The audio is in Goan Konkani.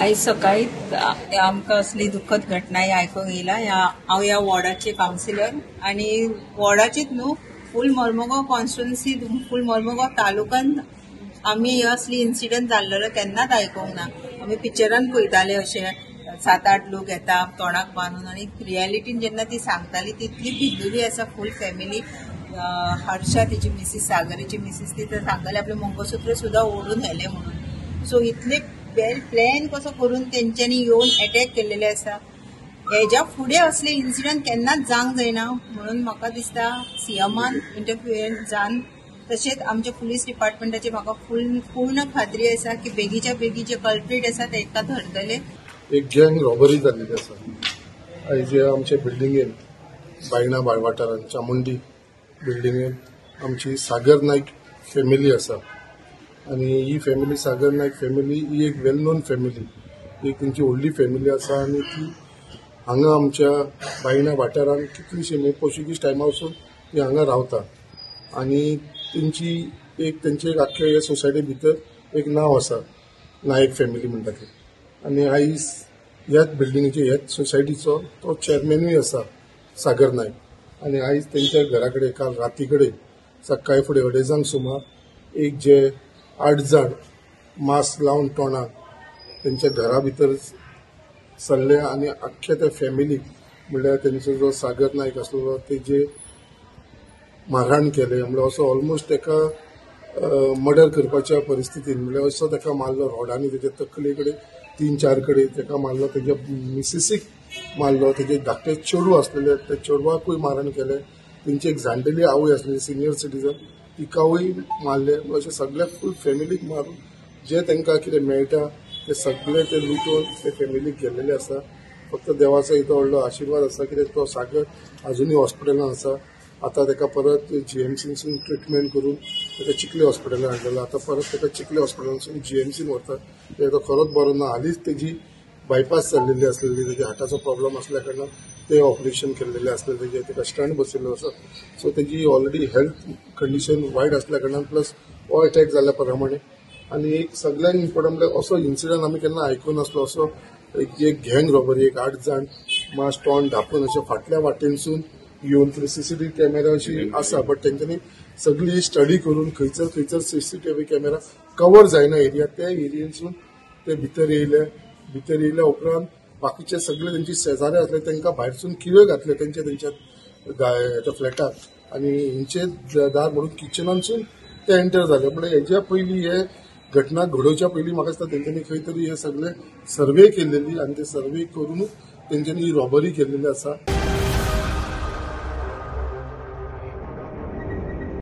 आयज सकाळी आमकां असली दुःखद घटना आयकूंक येयला. हांव ह्या वॉर्डाचे कावन्सिलर आनी वॉर्डाचेच न्हू, फूल मर्मगांव कॉन्स्टिट्युन्सी, फूल मर्मगांव तालुक्यान आमी असली इन्सिडंट जाल्लेलो केन्नाच आयकूंक ना. आमी पिक्चरान पळयताले अशे 7-8 लोक येता तोंडाक बांदून, आनी रियलिटीन जेन्ना ती सांगताली तितली भिल्लेली आसा फूल फॅमिली. हर्षा तिची मिसीस, सागरीची मिसीस, ती तर सांगताली आपलें मंगळसूत्र सुद्दां ओडून व्हेलें म्हणून. सो इतले वेल प्लॅन कसो करून तेंच्यांनी येवन एटॅक केल्लेले आसा. हेज्या फुडें असले इन्सिडंट केन्नाच जावंक जायना म्हणून म्हाका दिसता सीएमान इंटरफियरन्स जावन, तशेंच आमच्या पुलीस डिपार्टमेंटाची म्हाका फूल पूर्ण खात्री आसा की बेगीच्या बेगी जे कल्प्रीट आसा तेका धरतले. एक गँग रॉबरी जाल्लेली आसा आयज आमच्या बिल्डिंगेन, बायणा वाठारांत चामुंडी बिल्डिंगेन आमची सागर नायक फॅमिली आसा. आनी ही फॅमिली, सागर नायक फॅमिली, ही एक वेल नोन फॅमिली, एक तेंची व्हडली फॅमिली आसा. आनी ती हांगा आमच्या बायणा वाठारांत कितलीशी पोर्चुगीज टायमा वचून ती हांगा रावता. आनी तेंची एक तेंचे एक आख्खे हे सोसायटी भितर एक नांव आसा, नायक फॅमिली म्हणटा ते. आनी आयज ह्याच बिल्डिंगेचे, ह्याच सोसायटीचो तो चेअरमॅनूय आसा सागर नायक. आनी आयज तेंच्या घरा कडेन काल राती कडेन सकाळी फुडें 2:30 सुमार एक जे 8 जाण मास्क लावन तोंडाक तेंच्या घरा भितर सरले आनी आख्खे त्या फॅमिलीक, म्हणल्यार तेंचो जो सागर नायक आसलो तेजे मारहाण केले. म्हणल्यार असो ऑलमोस्ट तेका मर्डर करपाच्या परिस्थितीन, म्हणल्यार असो तेका मारलो रोडांनी, तेच्या तकले कडेन 3-4 कडेन तेका मारलो, तेज्या मिसिसीक मारलो, तेजे धाकटे चेडूं आसलेले त्या चेडवाकूय मारहाण केलें, तेंची एक जाणटेली आवय आसली सिनियर सिटीजन तिकावूय मारले. अशें सगळे फूल फॅमिलीक मारून जे तांकां कितें मेळटा ते सगळे ते लुटून ते फॅमिलीक गेल्लेले आसा. फक्त देवाचो इतलो व्हडलो आशिर्वाद आसा कित्याक तो सागर आजुनूय हॉस्पिटलान आसा. आतां ताका परत जीएमसीनसून ट्रिटमेंट करून ताका चिखले हॉस्पिटलान हाडलेलो. आतां परत ताका चिखले हॉस्पिटलानसून जीएमसीन व्हरता. तो खरोच बरो ना. हालींच तेजी बायपास जाल्लेली आसलेली, तेजे हार्टाचो प्रॉब्लम आसल्या कारणान ते ऑपरेशन केल्लेले आसले, तेजे ताका स्टंट बसयल्लो आसा. सो तेजी ऑलरेडी हेल्थ कंडिशन वायट आसल्या कारणान प्लस हो एटॅक जाल्ल्या प्रमाणे. आनी एक सगळ्यांत इम्पोर्टंट म्हणल्यार असो इन्सिडंट आमी केन्ना आयकूंक नासलो. असो एक गँग रॉबरी, एक 8 जाण मास्क तोंड धापून अशे फाटल्या वाटेनसून येवन, सीसीटीव्ही कॅमेरा अशी आसा बट तेंच्यांनी सगळी स्टडी करून खंयसर खंयसर सीसीटीव्ही कॅमेरा कवर जायना एरिया, त्या एरियेनसून ते भितर येयले. भितर येयल्या उपरांत बाकीचे सगळे तेंची शेजारी आसले तांकां भायरसून किळे घातले तेंच्या तेंच्या फ्लॅटाक, आनी हेंचे दार म्हणून किचनानसून ते एंटर जाले. म्हणल्यार हेज्या पयलीं हे घटना घडोवच्या पयलीं म्हाका दिसता तेंच्यांनी खंय तरी हे सगळे सर्वे केल्लेली आनी ते सर्वे करूनच तेंच्यांनी ही रॉबरी केल्लेली आसा.